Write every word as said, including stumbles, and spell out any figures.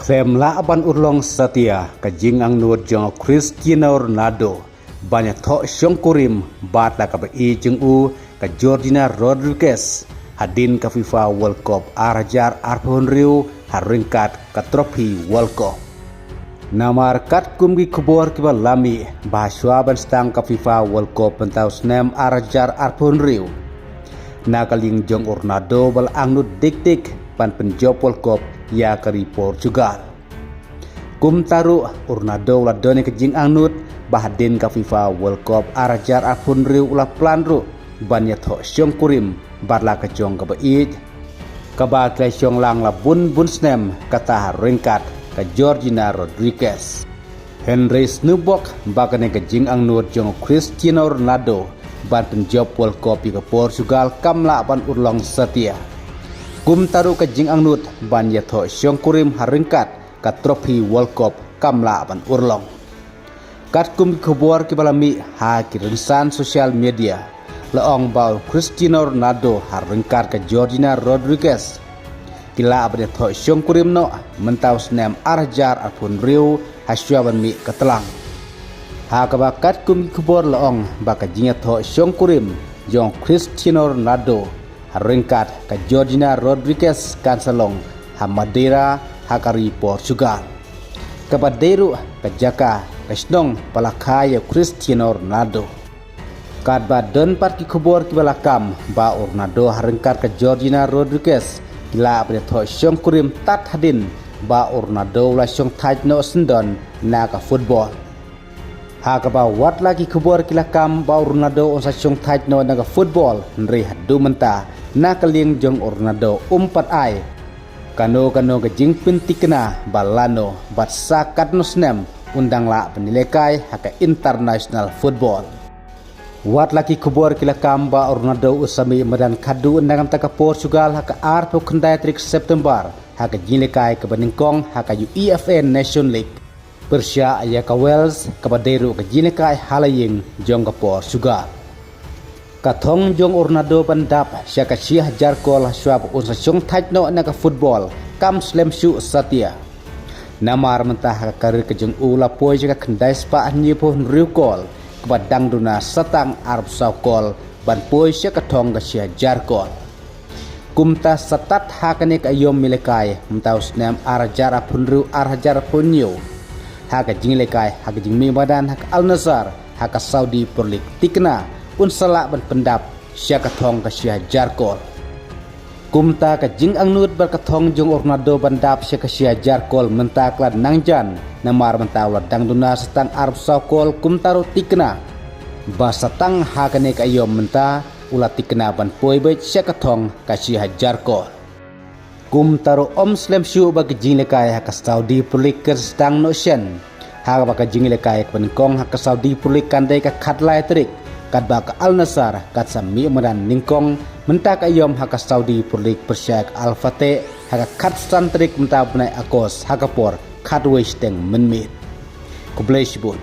Khlem lah ban urlong satia ka jingangnud jong Cristiano Ronaldo ban ïathoh shongkurim bad la kaba ïeit jong u ka Georgina Rodriguez hadien ka FIFA World Cup ar hajar arphew hynriew ha ryngkat ka trophy World Cup. Namar katkum ki khubor kiba la mih ba shuwa ban sdang ka FIFA World Cup mynta u snem ar hajar arphew hynriew, na ka liang jong u Ronaldo ba la angnud dik dik ban pynjop World Cup ïa ka ri Portugal. Kumta ruh u Ronaldo u la don ïa ka jingangnud ba hadien ka FIFA World Cup ar hajar arphew hynriew u la plan ruh ban ïathoh shongkurim bad la ka jong kaba ïeit, kaba ki la shong lang la bun bun snem, kata ha ryngkat ka Georgina Rodriguez. Hynrei sngewbok ba kane ka jingangnud jong Cristiano Ronaldo ban pynjop World Cup ïa ka Portugal kam lah ban urlong satia. Kumta ruh ka jingangnud ban ïathoh shongkurim ha ryngkat ka trophy World Cup kam lah ban urlong. Katkum ki khubor kiba la mih ha ki rynsan social media, la ong ba u Cristiano Ronaldo ha ryngkat ka Georgina Rodriguez ki lah ban ïathoh shongkurim noh mynta u snem ar hajar arphew hynriew ha shuwa ban mih ka tlang. Ha kaba katkum ki khubor la ong ba ka jingïathoh shongkurim jong Cristiano Ronaldo ha ryngkat ka Georgina Rodriguez kan sa long ha Madeira ha ka ri Portugal, kaba dei ruh ka jaka ka shnong ba la kha ïa u Cristiano Ronaldo. Katba don pat ki khubor kiba la kam ba u Ronaldo ha ryngkat ka Georgina Rodriguez ki lah ban ïathoh shongkurim tad hadien ba u Ronaldo u la shongthait noh syndon na ka football. Ha kaba wat la ki khubor ki la kam ba u Ronaldo un sa shongthait noh na ka football, hynrei haduh mynta na ka liang jong u Ronaldo um pat ai kano kano ka jingpynthikna ba lano bad sa katno snem un dang lah ban ïalehkai ha ka international football. Wat la ki khubor ki la kam ba u Ronaldo u sa mih madan khadduh na ka bynta ka Portugal ha ka arphew khyndai tarik September ha ka jingïalehkai kaba nyngkong ha ka UEFA Nation League pyrshah ïa ka Wales, kaba dei ruh ka jingïalehkai ha la ïing jong ka Portugal. Ka thong jong u Ronaldo ban dap sha ka shi hajar kol ha shuwa ba un sa shongthait noh na ka football kam slem shuh satia. Namar mynta ha ka karir ka jong u la poi sha ka khyndai spah hynñiewphew hynriew kol, kaba dang duna sa tang arphew saw kol ban poi sha ka thong ka shi hajar kol. Kumta sa tad ha kane ka aïom ïalehkai mynta u snem ar hajar arphew hynriew ar hajar arphew hynñiew, ha ka jingïalehkai ha ka jingmih madan ha ka Al Nassr ha ka Saudi Pro League, thikna un sa lah ban pyndap sha ka thong ka shi hajar kol. Kumta ka jingangnud bad ka thong jong u Ronaldo ban dap sha ka shi hajar kol mynta ka la nang jan, namar mynta u la dang duna sa tang arphew saw kol, kumta ruh thikna ba sa tang ha kane ka aïom mynta u la thikna ban poi beit sha ka thong ka shi hajar kol. Kumta ruh um slem shuh ba ka jingïalehkai ha ka Saudi Pro League kan sa sdang noh shen, ha kaba ka jingïalehkai kaba nyngkong ha ka Saudi Pro League kan dei ka khatlai tarik, katba ka Al Nassr kan sa mih madan nyngkong mynta ka aïom ha ka Saudi Pro League pyrshah ka Al Fateh ha ka khatsan tarik mynta u bnai Agust ha ka por khatwei shiteng mynmiet. Khublei shibun.